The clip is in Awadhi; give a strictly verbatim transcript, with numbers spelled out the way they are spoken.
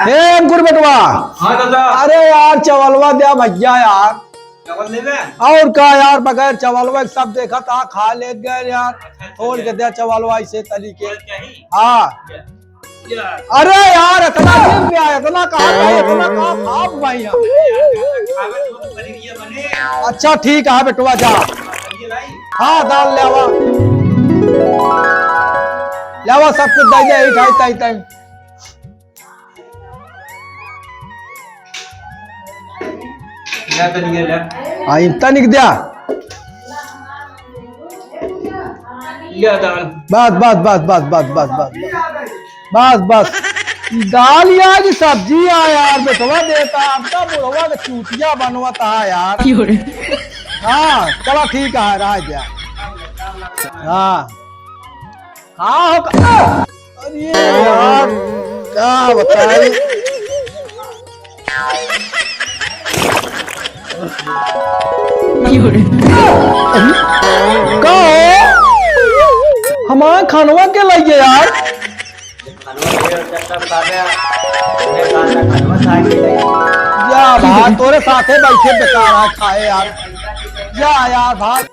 ए अंकुर बेटवा। हाँ दादा। अरे यार, चवलवा द्या भइया यार। चावल लेबे? और का यार, बगैर चवलवा के सब देखत आ, खा लेत गए यार। अच्छा, अच्छा, छोड़ के ले। द्या चवलवा ऐसे तरीके। और क्या ही? हाँ। ले। ले। अरे यार, इतना दिन में आया, इतना कहाँ था, इतना कहाँ था भाई यहाँ? खावे तो शरीर ये बने। अच्छा ठीक है बेटवा, जा। ये लाई। हाँ, दाल ले आवा। ले आवा, सब कुछ दे दे, इठाई, ताई, ताई। ले तनी ये ले। हाँ, इतना निक द्या। ले दाल। बस, बस, बस। बस, बस। दाल या कि सब्जी या यार, बेटवा देता, आपका बुढ़वा के चूतिया बनवता यार। क्यों रे? हाँ, चला ठीक है, रह गया। हाँ। हाँ, हो का-, अरे यार, का बताई? का हो? हमार खानवा के लइगे यार? या भाई, तोरे साथे बैठे बेकार है खाए यार। या यार भाई।